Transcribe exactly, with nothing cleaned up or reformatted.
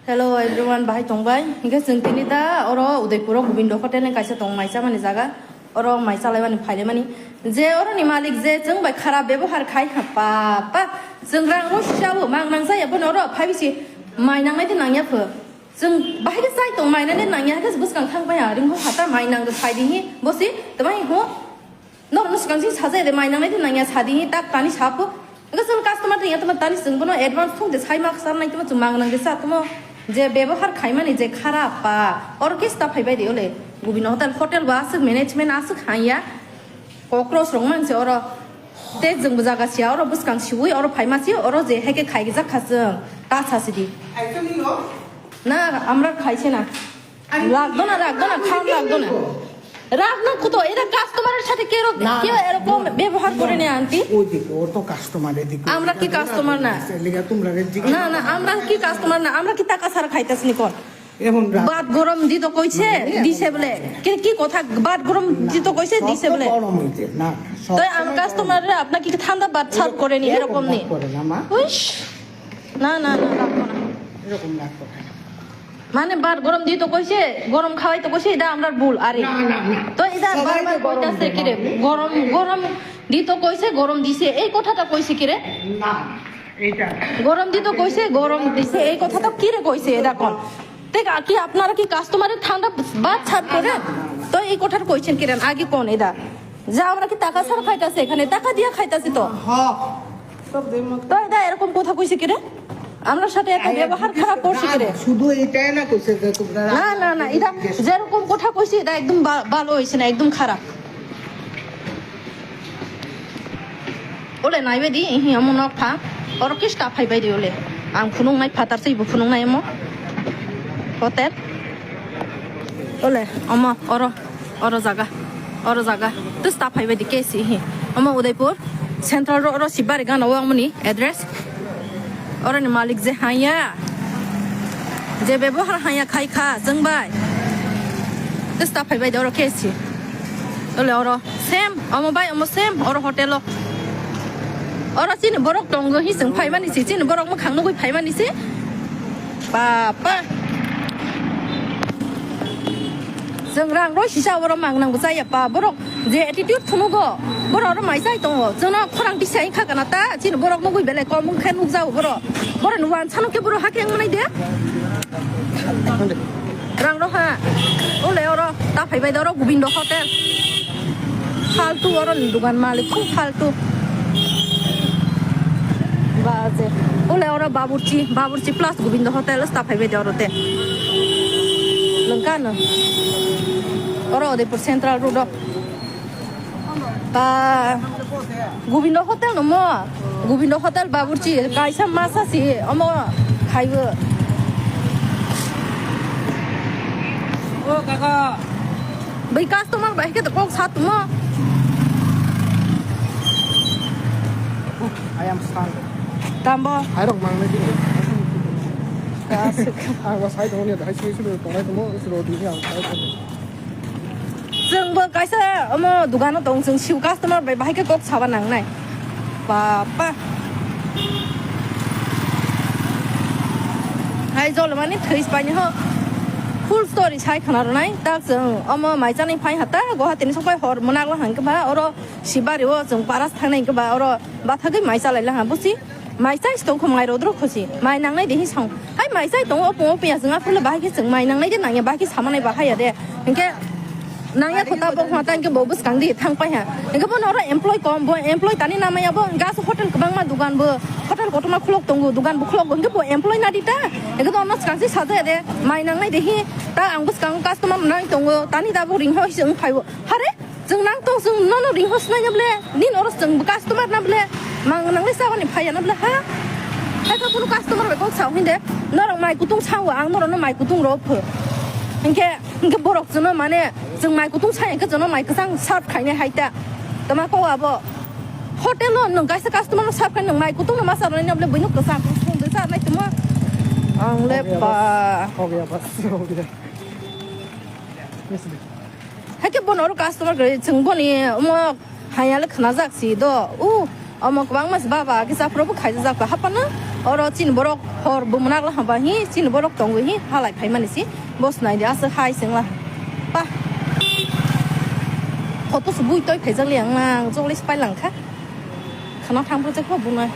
Hello everyone, bahai tongbai. Hinkhe chwng tini da oro Udaipur o Gobindo Hotel ni kaisa tong mai chamani jaga. Oro mai chalaimani phailaimani. Je oro ni malik je chwng bai kharap bebohar khai ha pa pa. Chwng rang ro sabo mang nang jaya bono oro phai bisi mai nangnai de nangya pho. Chwng bahai khe chai tong mai nani nangya khe bwskang thang bai ha ringho hata mai nang de phai di hi bosi tamai ho. Norokno swkang sing sajai de mai nangnai de nangya sadi hi tak tani sapo. Ega chwng customer de yatma tani chwng bono advance thung de sai mak sar nai tuma chwng mang nang de sa tuma je bebohar khaimani je kharap pa. Oro khe sta phai bai de ole. Gobindo Hotel, hotel ba aswk management aswk hanya. Cockroach rok mang se oro. Te chwng bo jaga sia oro bwskang siwi oro phai ma si oro je heke khai jak kha chwng. Ta sa sidi. Actually no. Na, amra khai se na. Rakdona, rakdona, khan rakdona. Rakna kuto, এরা কাস্টমারের সাথে কেউ, না, কেউ না, এরকম ব্যবহার করে না, আন্টি। ওই দিকে, ওর তো কাস্টমার, এদিকে। আমরা কি কাস্টমার না? এদিকে তোমরা রেডি। না, না, আমরা কি কাস্টমার না? আমরা কি টাকা ছাড়া খাইতাছি নি কোন? এখন রাত। ভাত গরম দিত কইছে, না, না, দিছে বলে। কি, কি কথা? ভাত গরম দিত কইছে, সব দিছে তো বলে। গরম হইছে, না, না, সব তো সময় আমার গরম। কাস্টমাররা আপনাকে কি ঠান্ডা ভাত সার্ভ করেনি, এরকম এরকম নেই। ভাত করে না, মা। উইশ। না, না, না, রাখবো না। এরকম রাখবো না। মানে ভাত গরম দিত কইছে, গরম খাওয়াইতো কইছে, এটা আমরার ভুল। আরে না, না, না। তো এটা সবাই বারবার তো গরম কইতাছে দেয়, কি রে? আপনি? গরম, গরম দিত কইছে, গরম দিছে, এই কথাটা কইছে কি রে? না, না, এইটা। গরম দিত কইছে, গরম দিছে, এই কথাটা কি রে কইছে এটা কোন? তে কি আপনারা কি কাস্টমারের ঠান্ডা ভাত সার্ভ করেন? না, না, না, না। তো এই কথাটা কইছেন কি রে? আগে কোন এটা? যে আমরা কি টাকা ছাড়া খাইতাছি এখানে? টাকা দিয়া খাইতাছি তো। হ। তো এটা এরকম কথা কইছে কি রে? আমরার সাথে এত ব্যবহার খারাপ করছে কি রে? শুধু এইটাই না কইছে যে তোমরা না, না, না, এটা যেরকম কথা কইছে, এটা একদম বা-, ভালো হইছে না, একদম খারাপ। Ole naibe di, ihi omo nok pha. Oro kista phai bai di ole. Ang phunung nai phatar se ibo phunung nai omo. Hotel. Ole, omo, oro, oro jaga, oro jaga. Tus ta phai bai di kesi hi. Omo Udaipur Central Road, oro Sibari gana o amoni address. Oro ni malik je haya, je bebohar haya khai kha, jeng bai. Tus ta phai bai di oro kesi. Ole oro same, omo bai omo same, oro hotel o. Oro chini borok tongo hi chwng phaimani si, chini borok mwkhang nugwi phaimani si. Papa. Chwng rang roi sisa oro mang nang bwchaya pa borok je attitude phunugo borok oro mai chai tongo chwngno khorang tisai kha kana ta chini borok nugwi belai kom wngkhe nukjago borok borok ni wansano khe borok hakhe wngmani de rang rokha ole oro ta phaibai de oro Gobindo Hotel. Faltu oro ni dugan malik khub faltu. Baje. Ole oro Baburchi, Baburchi plus Gobindo Hotel sta phaibai de oro te. Lengkano. Oro Udaipur Central Road o. Ba Gobindo Hotel no mo. Gobindo Hotel Baburchi kaisa masa si omo khaibo. O kaka. Bai customer bai khe kok sa tumo. I am sorry. Tambo. Airok mang nai dini. Kasuk. Ang ba sai tongni dai sui sui tongnai tumo suro dini ang sai tongni. Chwng bo kaisa omo dugano tong chwng siu customer bai bahai khe kok saba nangnai. Papa. Hai jolmani thwi spaini ho. Full story sai khna rwnai. Tak chwng omo mai chani phai hata Guwahati ni sokbai hor mwnakla hangkhe ba oro Sibari o chwng paras thangnai hangkhe ba oro bathagwi mai chalai laha busi. Mai chai tong kho mai rodro khosi. Mai nangnai de hi song. Hai mai chai tongo opo opo ya chwng aphuru bahai khe chwng mai nangnai de nangya bahai khe samanai bahai ya de. Hingkhe nangya kho ta bo kho ta hingke bo bwskang di thang pai ha. Hingke bo noro employee kom, bo employee tani namaya bo hingke aswk hotel kwbangma dugan bo, hotel kotorma khulok tongo, dugan bo khulok hingke bo employee nadi ta. Hingke bo ono swkang se sajaya de, mai nangnai de hi, ta ang bwskang customer nai tongo, tani da bo ring hoi se wng phai bo. Hare, chwng nang tong, chwng nono ring hos nai na ble, nin oro chwng bo customer na ble, mang nangnai sabani phai ya na ble, ha? Hai kha kunu customer bai kok sao hinde, norok mai kutung sao, ang norokno mai kutung rw pho. Hingke, hingke borok chwngno mane, Chwng mai kutung sai hwnkhe chwngno mai kwchang serve khainai hai ta. Tama kok abo hotel o nwng kaisa customer no serve khai nwng mai kutung no ma cha rwnai no bole buino kwchang kutung de cha nai tongma. Ang le pa. Ho gaya bas, ho gaya. Yes, sir. Haikhe bono oro customer kwrwi chwng boni omo haya le khwnajak si do. U Omo kwbangma se baba kisa phuru bo khaijak jak hapana. Oro chini borok hor bo mwnakla haba hi chini borok tongo hi halai phaimani si. Bos nai di aswk hai sengla. Pa. Photo se bui toi phaijak liang nang jogli se pailangkha. Khana thang phuru jakha bunai.